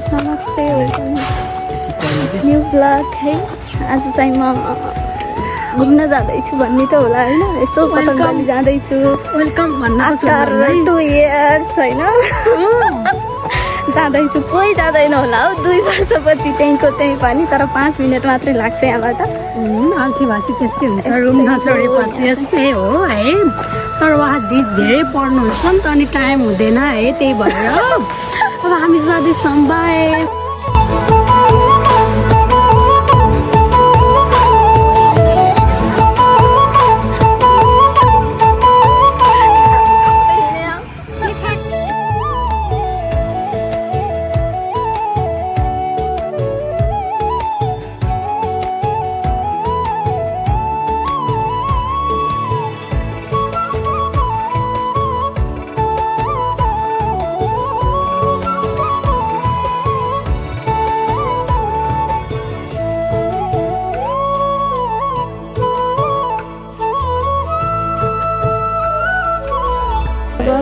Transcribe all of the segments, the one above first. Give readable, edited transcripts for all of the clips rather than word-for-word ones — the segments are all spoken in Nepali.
गाइस नमस्ते न्यू ब्लग है। आज चाहिँ म घुम्न जाँदैछु भन्ने त होला होइन, यसो पतंजलि जाँदैछु वेलकम भन्न आफ्टर 2 इयर्स होइन जाँदैछु। कोही जाँदैन होला हौ 2 वर्षपछि त्यहीँको त्यहीँ पनि, तर 5 मिनट मात्रै लाग्छ यहाँबाट। अल्छी भाषी त्यस्तै हुन्छ, रुम नचढेपछि यस्तै हो है। तर उहाँ धेरै पढ्नुहुन्छ नि त, अनि टाइम हुँदैन है, त्यही भएर अब हामी सधैँ सम्भाए।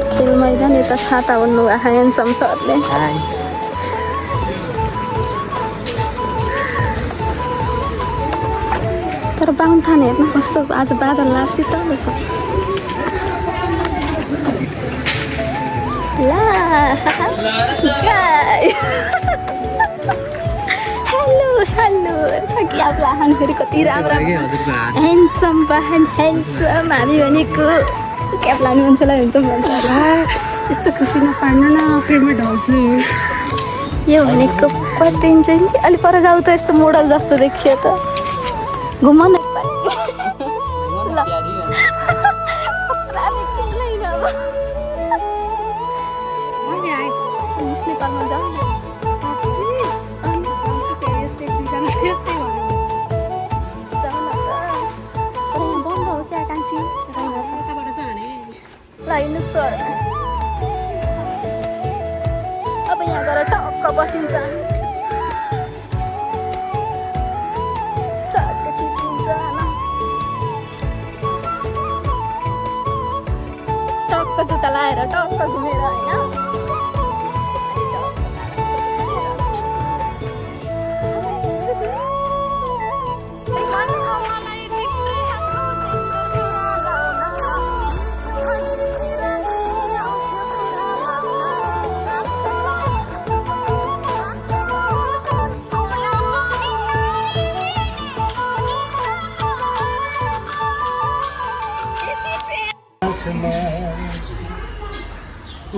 खेल मैदान यता छाता ओड्नु आएको ह्यान्डसम सरले। तर बाहुन थान हेर्नु कस्तो आज बादल लार शीतल छ। ला हेलो हेलो कि आपलाई हान फेरि कति राम्रो ह्यान्डसम बहन ह्यान्डसम हामी भनेको क्याप लाने मान्छेलाई हुन्छ भन्छ। यस्तो खुसी नपार्नु न, फेरि म ढल्छु। यो भनेको कतिन्छ नि अलि पर जाऊ त, यस्तो मोडल जस्तो देखियो त। घुम न नेपालमा जाऊ सर। अब यहाँ गएर टक्क बसिन्छ, चट्ट खिचिन्छ टक्क जुत्ता लाएर टक्क घुमेर होइन।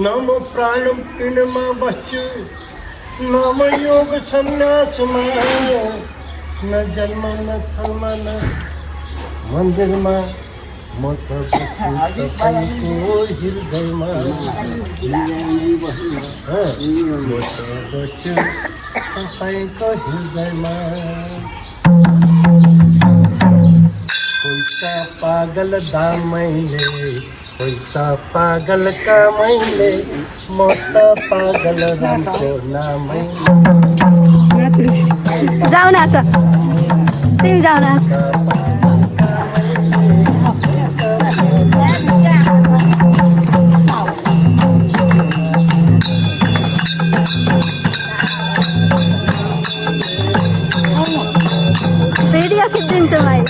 नम प्राण पिंडमा बस्छु, नम योग सन्यासमा, न जन्म न धर्म न मन्दिरमा, म त बस्छु तपाईँको हृदयमा। म त बस्छु तपाईँको हृदयमा। कोही त पागल दामैले, कोही त पागल कामैले, म त पागल रामको नामै। जाउन आछ तिमी जाउन आछ। भिडियो खिचिदिन्छु भाइ।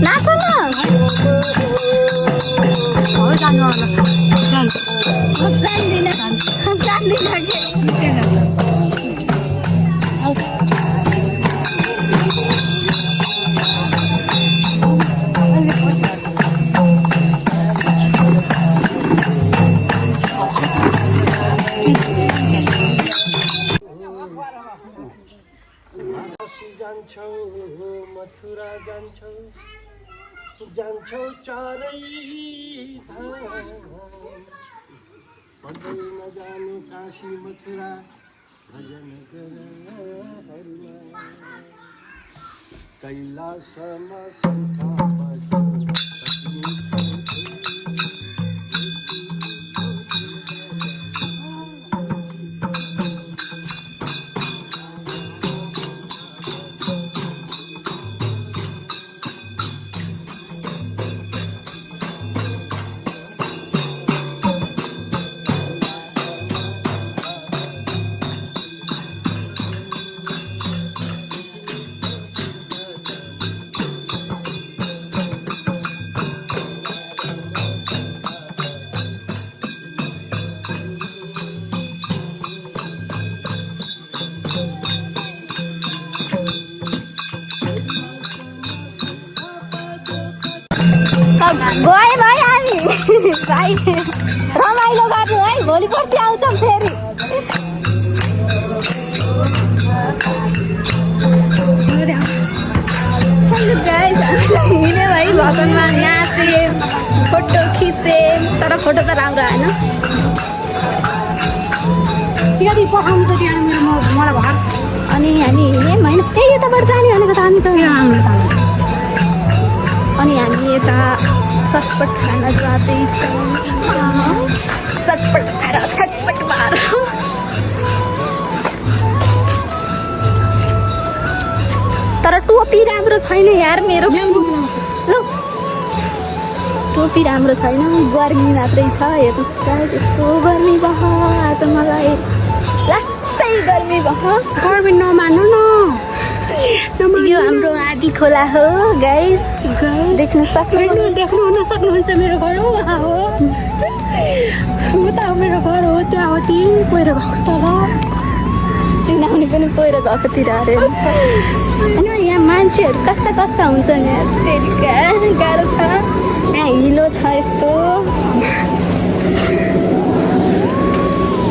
नाच न जान्छौ मथुरा जान्छौ जान्छौ चारै धाम पढ्दै नजाने काशी मथुरा भजन गर हरिनाम कैलासमा शङ्का गए भाइ हामी भाइ रमाइलो गर्नु है भोलि पर्सि आउँछौँ फेरि हिँड्यो भाइ भजनमा नाचे फोटो खिचे तर फोटो त राम्रो आएन चियादी पठाउनु त त्यहाँ मेरो मलाई घर अनि हामी हिँड्यौँ होइन त्यही यताबाट जाने भनेको त हामी त अनि हामी यता चटपट खान जाँदैछौँ चटपट खाएर छटपट भएर तर टोपी राम्रो छैन यार मेरो ल टोपी राम्रो छैन गर्मी मात्रै छ हेर्नुहोस् त यस्तो गर्मी बह आज मलाई लास्टै गर्मी बह गर्मी नमान्नु न यो हाम्रो आदि खोला हो गाइस देख्न सक्नुहुन्छ मेरो घर हो उहाँ हो उता मेरो घर हो त्यहाँ हो ती पहिरो गएको तल चिनाउने पनि पहिरो गएकोतिर अरे होइन यहाँ मान्छेहरू कस्ता कस्ता हुन्छन् यहाँ फेरि गाह्रो छ यहाँ हिलो छ यस्तो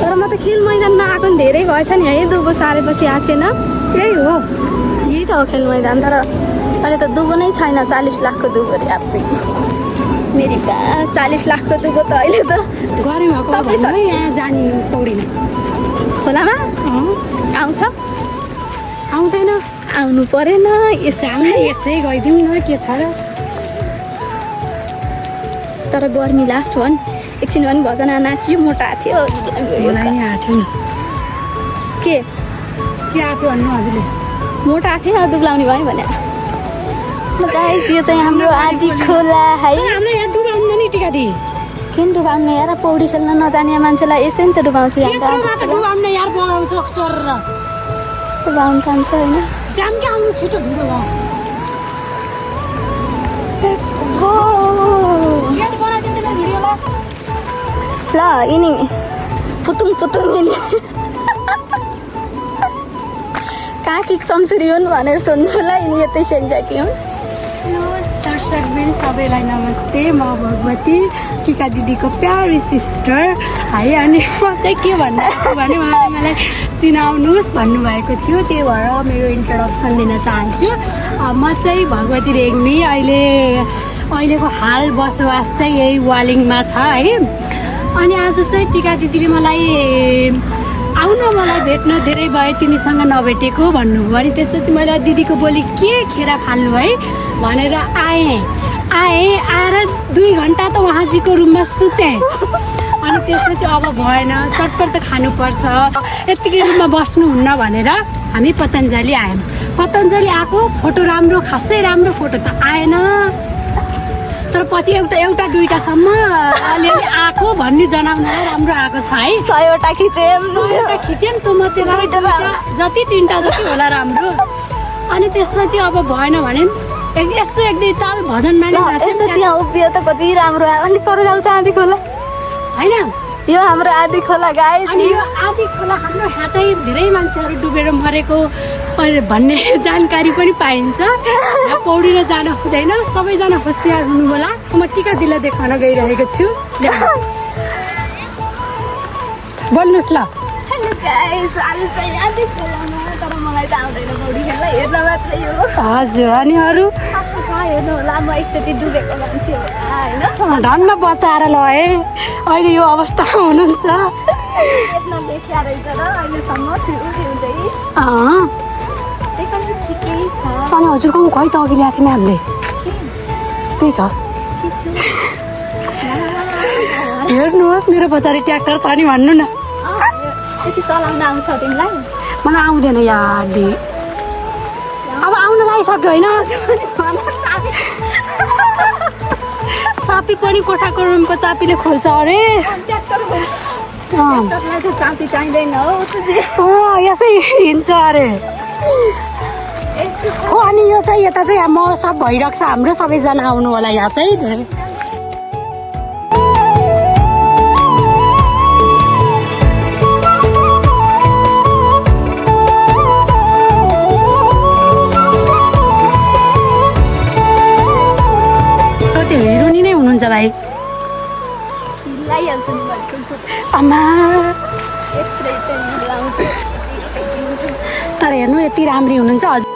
तर म त खेल मैदानमा आएको नि धेरै भएछ नि है दुबो सारेपछि आएको थिएन यही हो यही त हो खेल मैदान तर अहिले त दुबो नै छैन 40 लाखको दुबो रे आफै मेरी बा 40 लाखको दुबो त अहिले त गर्मी भएको यहाँ जाने पौडीमा खोलामा आउँछ आउँदैन आउनु परेन यसै गइदिउँ न के छ र तर गर्मी लास्ट हो नि एकछिन भए पनि भजना नाच्यो मोटा थियो मलाई नि आएको थियो नि के आएको भन्नु हजुरले मोटा थियो दुब्लाउने भयो भने गाइस यो चाहिँ हाम्रो आदि खोला है हाम्रो यहाँ डुबाउनु नि टिका दि किन डुबाउने यार पौडी खेल्न नजाने मान्छेलाई यसै नि त डुबाउँछ डुबाउनु यार बनाउँछ सरेर डुबाउनु तान्छ होइन जाम के आउनु छिटो ढुलो भयो लेट्स गो ल यिनी पुतुङ यिनी कहाँ कि चम्सुरी हुन् भनेर सोध्नुलाई यिनी यतै सेक्दाकी हुन् दर्शकबिन सबैलाई नमस्ते म भगवती टिका दिदीको प्यारी सिस्टर है अनि म चाहिँ के भन्नु भने उहाँले मलाई चिनाउनुहोस् भन्नुभएको थियो त्यही भएर मेरो इन्ट्रोडक्सन दिन चाहन्छु म चाहिँ भगवती रेग्मी अहिलेको हाल बसोबास चाहिँ यही वालिङमा छ है अनि आज चाहिँ टिका दिदीले मलाई मलाई भेट्न धेरै भयो तिमीसँग नभेटेको भन्नुभयो अनि त्यसपछि मैले दिदीको बोली के खेर फाल्नु है भनेर आएँ आएर 2 घन्टा त उहाँजीको रुममा सुतेँ अनि त्यसपछि अब भएन चटपट त खानुपर्छ यत्तिकै रुममा बस्नुहुन्न भनेर हामी पतञ्जली आयौँ पतञ्जली आएको फोटो राम्रो खासै राम्रो फोटो त आएन तर पछि एउटा दुईटासम्म अलिअलि आएको भन्ने जनाउनलाई राम्रो आएको छ है 100वटा खिचेम त मध्येबाट जति 3टा जति होला राम्रो अनि त्यसपछि अब भएन भने यसो एक दुई ताल भजन माने यसो त्यहाँ उभियो त कति राम्रो आयो अनि पर जाउँछ आदि खोला होइन यो हाम्रो आदि खोला गाइस अनि यो आदि खोला हाम्रो यहाँ चाहिँ धेरै मान्छेहरू डुबेर मरेको भन्ने जानकारी पनि पाइन्छ यहाँ पौडीन जान हुँदैन सबैजना होसियार हुनु होला म टिका दिला देखाउन गइरहेको छु भन्नुहोस् ल हेलो गाइस आज चाहिँ आदि खोलामा तर मलाई त आउँदैन पौडी खेल्न हेर्न मात्रै हो हजुर अनि अरू थाहा हेर्नु होला म एकचोटि डुबेको मान्छे होला होइन धन्न बचाएर लए अहिले यो अवस्थामा हुनुहुन्छ देख्न देखिया रहेछ र अहिलेसम्म छिउँदै अँ, त्यही पनि ठिकै छ अनि हजुरको खै त अघि ल्याएको थियौँ हामीले त्यही छ हेर्नुहोस् मेरो पछाडि ट्र्याक्टर छ नि भन्नु न त्यति चलाउन आउँछ तिमीलाई मलाई आउँदैन यार दि अब आउन लागिसक्यो होइन चापी पनि कोठाको रुमको चापीले खोल्छ अरे ट्र्याक्टरलाई त चापी चाहिँदैन हो यसै हिँड्छ अरे हो अनि यो चाहिँ यता चाहिँ म सब भइरहेको छ हाम्रो सबैजना आउनु होला यहाँ चाहिँ धेरै त्यो हिरोनी नै हुनुहुन्छ भाइ लगाइहाल्छ नि भन्छन् आमा यत्रै चाहिँ लाउँछ तर हेर्नु यति राम्री हुनुहुन्छ हजुर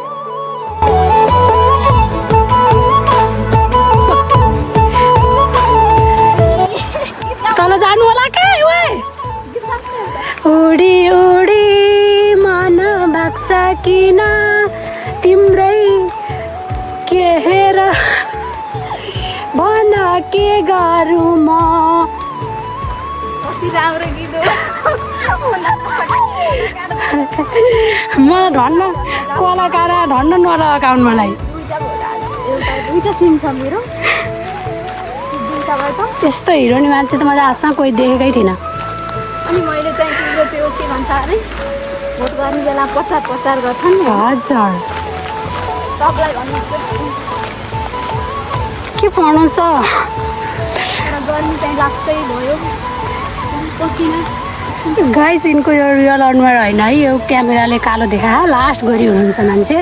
तल जानु होला के उडी उडी मन भाग्छ किन तिम्रै के हेर भन के गरौँ म कति राम्रो गीत मलाई धन्न कलाकार धन्न नलगाउनु मलाई दुईवटा सिन छ मेरो दुईवटाबाट त्यस्तो हिरोनी मान्छे त मैले आजसम्म कोही देखेकै थिइनँ अनि मैले चाहिँ तिम्रो त्यो के भन्छ अरे भोट गर्ने बेला प्रचार प्रचार गर्छ नि हजुर सबलाई भन्नुहुन्छ के पढाउँछ तर गर्मी चाहिँ लाग्छै भयो पसिना गाइस यिनको यो रियल अनुहार होइन है यो क्यामेराले कालो देखायो लास्ट गरी हुनुहुन्छ मान्छे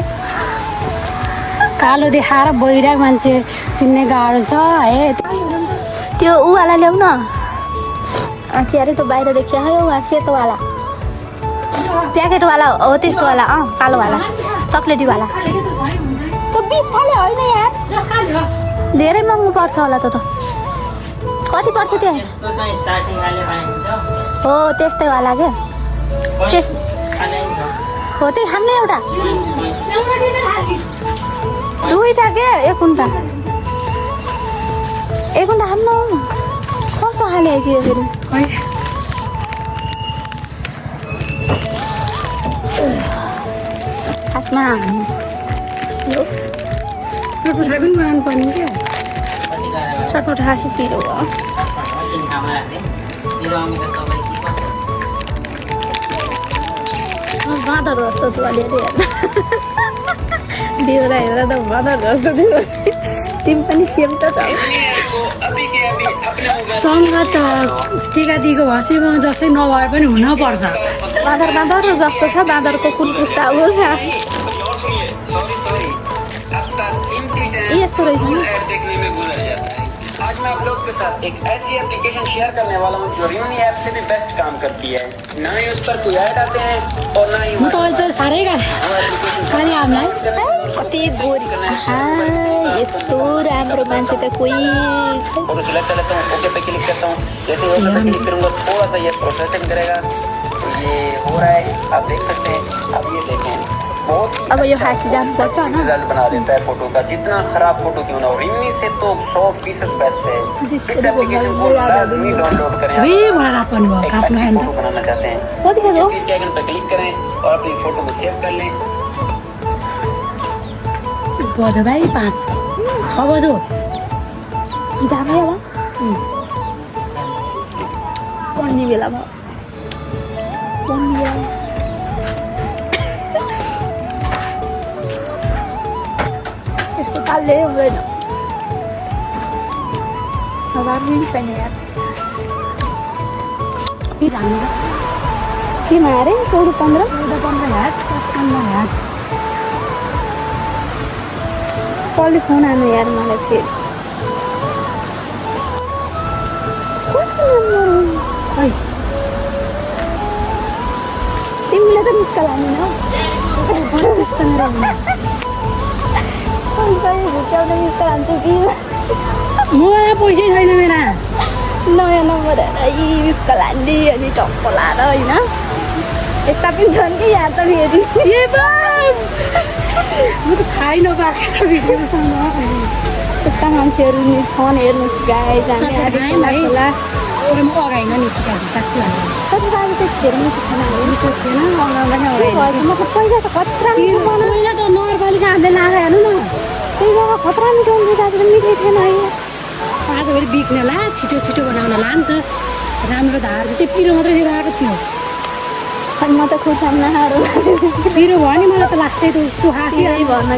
कालो देखाएर बहिरहेको मान्छे चिन्ने गाह्रो छ है त्यो उवाला ल्याउ न के अरे त्यो बाहिर देखिया है उहाँ सेतोवाला प्याकेटवाला हो त्यस्तोवाला कालोवाला चक्लेटीवाला त्यो 20 खाले होइन यार धेरै महँगो पर्छ होला त कति पर्छ त्यहाँ हो त्यस्तैवाला के हो त्यही खाने एउटा दुईवटा के एक घन्टा खानु कस्तो खाले आइज यो फेरि खासमा चटपटा पनि बनाउनु पर्ने क्या चटपट खासी पिरो हो बाँदर जस्तो छु अलिअलि देउरा हेर्दा त बाँदर जस्तो छु तिमी पनि सेम त छ सँग त टिका दिएको भसीमा जस्तै नभए पनि हुनपर्छ बाँदर जस्तो छ बाँदरको कुन पुस्ता हो यस्तो रहेछ नि आज मैं आप लोग के साथ एक ऐसी एप्लीकेशन शेयर करने वाला हूँ जो रियूनी ऐप से भी बेस्ट काम करती है ना ही उस पर कोई ऐड आते हैं और ना ही म तपाईँले त साह्रै खालि हामीलाई कति गोरी यस्तो राम्रो मान्छे त कोही छैन फोटो सिलेक्ट कर लेता हूँ ओके पे क्लिक करता हूँ जैसे ही ओके पे क्लिक करूँगा थोड़ा सा ये प्रोसेसिंग करेगा तो ये हो रहा है आप देख सकते हैं अब ये देखें बहुत अब यो खासी जानुपर्छ होइन रिजल्ट बना देता है फोटो का जितना खराब फोटो क्यों ना हो रियूनी से तो 100% बेस्ट है इस एप्लीकेशन को लाजमी डाउनलोड करें वे भनेर पनि भयो एक आफ्नो अच्छी ह्यान्ड फोटो बनाना चाहते हैं कति बज्यो तीर के आइकन पर क्लिक करें और अपनी फोटो को सेव कर लें बज्यो भाइ 5 6 बज्यो जामै होला पढ्ने बेला भयो पढ्ने बेला यस्तो तालले हुँदैन सदा पनि छैन यार के जानु के मारे 14-15 ह्याच 55 ह्याच कसले फोन आयो यार मलाई फेरि कसको नम्बर खै तिमीले त मिस कल हाल्दैन त्यस्तो मेरो भुट्टा पठाउने मिस कल हान्छु कि मलाई पैसै छैन मेरा नयाँ नम्बर मिस कल हान्ने अनि टक्क लाएर होइन यस्ता पनि छन् कि यहाँ त फेरि ए बाब म त खाइ नपाएको भिडियोमा यस्ता मान्छेहरू नि छन् हेर्नुहोस् गाई जाने होला तर म अगाइन नि टिकाहरू साँच्ची भन्नु कति बाबु चाहिँ धेरै मिठो खाना हो मिठो थिएन अगाउँदा नि के भएछ मतलब पैसा त खतरा मिठो बनायो पहिला त नगरपालिका हातले लाएर हेर्नु न त्यही जग्गा खतरा मिठो हुन्छ दाजु पनि मिठै थिएन है आजभोलि बिग्ने ला छिटो छिटो बनाउन ला नि त राम्रो धार त्यो पिरो मात्रै दिइरहेको थियो अनि म त खुर्सानीहरू पिरो भयो नि मलाई त लास्टै त उसको हाँसी सिधै भन्न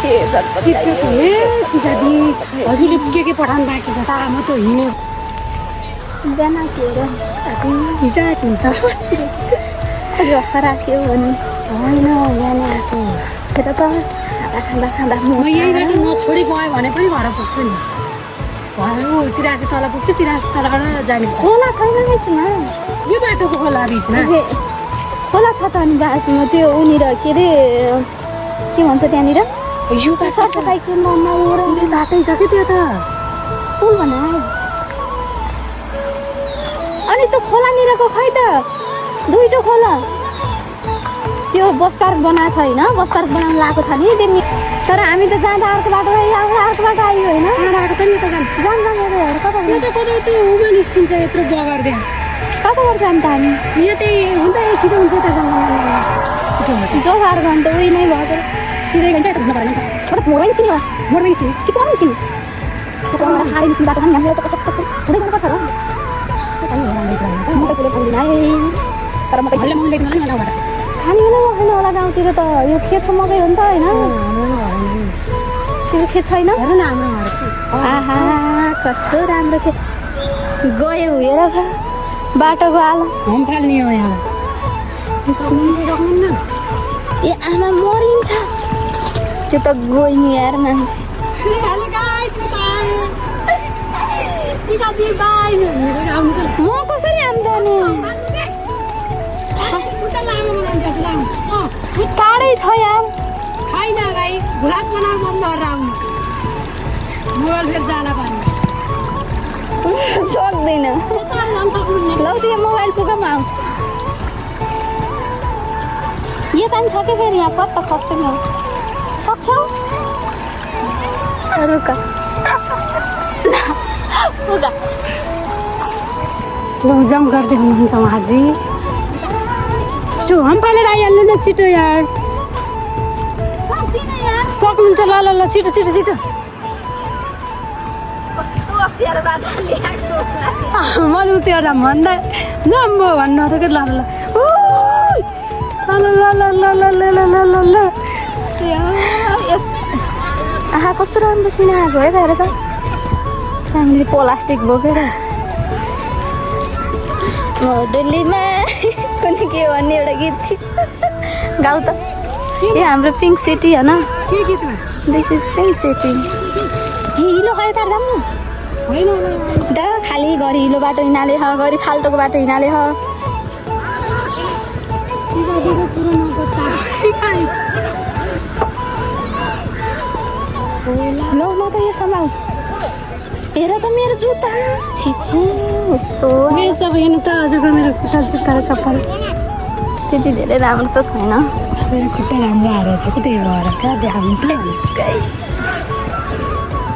के झटपट हजुरले के पठाउनु बाँकी छ तारा म त हिँड्यो बिहान के हो हिजो आएको नि त रक्का राख्यो भने होइन बिहान आएको फेर त खाँदा खाँदा म यहीँबाट नछोडी गएँ भने पनि घर पुग्छु नि घर ऊ तिरासी तल पुग्छु तिरासी तलबाट जाने खोला छैन बिचमा यो बाटोको खोला बिचमा खोला छ त अनि बासमा त्यो उनीर के अरे के भन्छ त्यहाँनिर यो सरसफाइको नाममा बाटै छ कि त्यो त पुल भन अनि त्यो खोलानिरको खै त दुईटो खोला त्यो बस पार्क बनाएको छ होइन बस पार्क बनाउनु लगाएको छ नि त्यो तर हामी त जाँदा अर्को बाटो आयो अर्को बाटो आयो होइन आएको पनि त जान कता त्यो त कता त्यो उमा निस्किन्छ यत्रो बगरदेखि कताबाट जान्छ हामी यो त्यही हुन्छ छिटो हुन्छ त छिटो हुन्छ जोगाड गर्नु त उयो नै भयो सिधै गन्छ त हुनु परेन मोटर मोडमै निस्किने मोडमा निस्किने कि पुरा निस्किने खाली निस्किने बाटो पनि हामीलाई चक्क चक्क हुँदै गर्नुपर्छ र म त कुरो पाउँदिनँ है तर म त अहिले म लेख्नु मलाई गाउँबाट खाने नै होइन होला गाउँतिर त यो खेतको मकै हो नि त होइन त्यो खेत छैन हेर न हाम्रो घर आहा कस्तो राम्रो खेत गयो हेर त बाटोको आलो हम फाल्ने हो यहाँ सक्नुहुन्न ए आमा मरिन्छ त्यो त गयो नि यार मान्छे म कसरी आम जाने टाढै छ यार छैन भाइ भुलाक बनाएर बन्द गरेर आउनु मोबाइल फेरि जान पर्ने सक्दैन ल त्यो मोबाइल पुगामा आउँछु यता नि छ कि फेरि यहाँ पत्ता खस्दैन सक्छौ रुक पुगा ल जम्प गर्दै हुनुहुन्छ उहाँजी छिटो हम फालेर आइहाल्नु न छिटो यार सक्दिनँ यार सक्नुहुन्छ ल ल ल छिटो छिटो छिटो कस्तो अप्ठ्यारो बाटो ल्याएको मैले त्यो एउटा भन्दा न म भन्नु त के ल ल ल ल ल ल ल ल ल ल आहा कस्तो राम्रो सिना आएको है त हेर त हामीले प्लास्टिक बोकेर दिल्लीमा कुनै के भन्ने एउटा गीत थियो गाउँ त ए हाम्रो पिङ्क सिटी होइन के गीतमा दिस इज पिङ्क सिटी हिलो खै तार जाऊँ होइन दा खाली घरि हिलो बाटो हिँडाले ह घरि खाल्टोको बाटो हिँडाले ह ल म त यो सम्हाल हेर त मेरो जुत्ता छिछि यस्तो मेरो चाहिँ हेर्नु त हजुरको मेरो खुट्टा जुत्ता र चप्पल त्यति धेरै राम्रो त छैन मेरो खुट्टा राम्रो हारेको छ कि त्यही भएर क्या देखाउनु त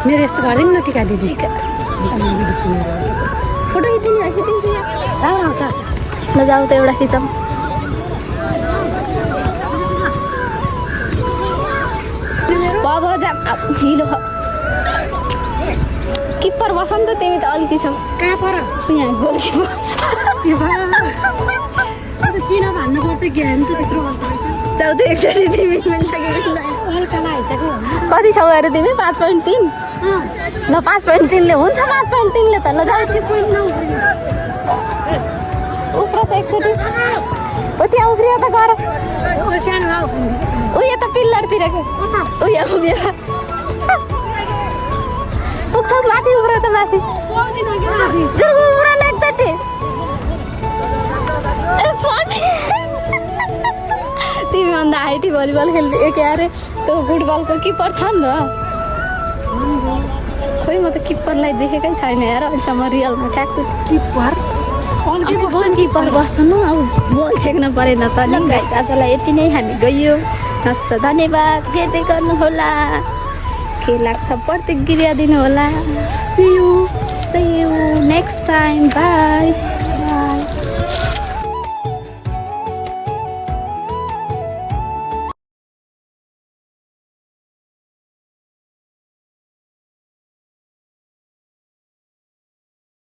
मेरो यस्तो गरेँ न टिका दिदी फोटो खिचिदिने हो खिचिदिन्छु राम्रो आउँछ ल जाऊ त एउटा खिचौँ अब जाम हिलो किप्पर बस नि त तिमी त अलिकति छौ कहाँ पर यहाँ गोलकिपर चिना भन्नुपर्छ ज्ञान त त्यत्रो जाऊ त एकचोटि तिमी मिल्छ कि मिल्दैन हल्का लागिसक्यो कति छौ अरे तिमी 5.3 ल 5.3 ले हुन्छ 5.3 ले त ल जाऊ उफ्र त एकचोटि ओ त्यहाँ उफ्रियो त गर सानो गाउँ उयो त पिल्लरतिरको उयो उभियो पुग्छौ माथि उफ्र त माथि सक्दिनँ क्या माथि जुर्गु उफ्र न एकचोटि तिमीभन्दा हाइटी भलिबल खेल्ने के अरे त्यो फुटबलको किपर छन् र खोइ म त किप्परलाई देखेकै छैन यार अहिलेसम्म रियलमा ट्याक्क किपर किपर बस्छन् अब बल छेक्न परेन त नि गाइस आजलाई यति नै हामी गयो हस्त धन्यवाद हेर्दै गर्नुहोला के लाग्छ प्रतिक्रिया दिनुहोला See you. See you next time. Bye.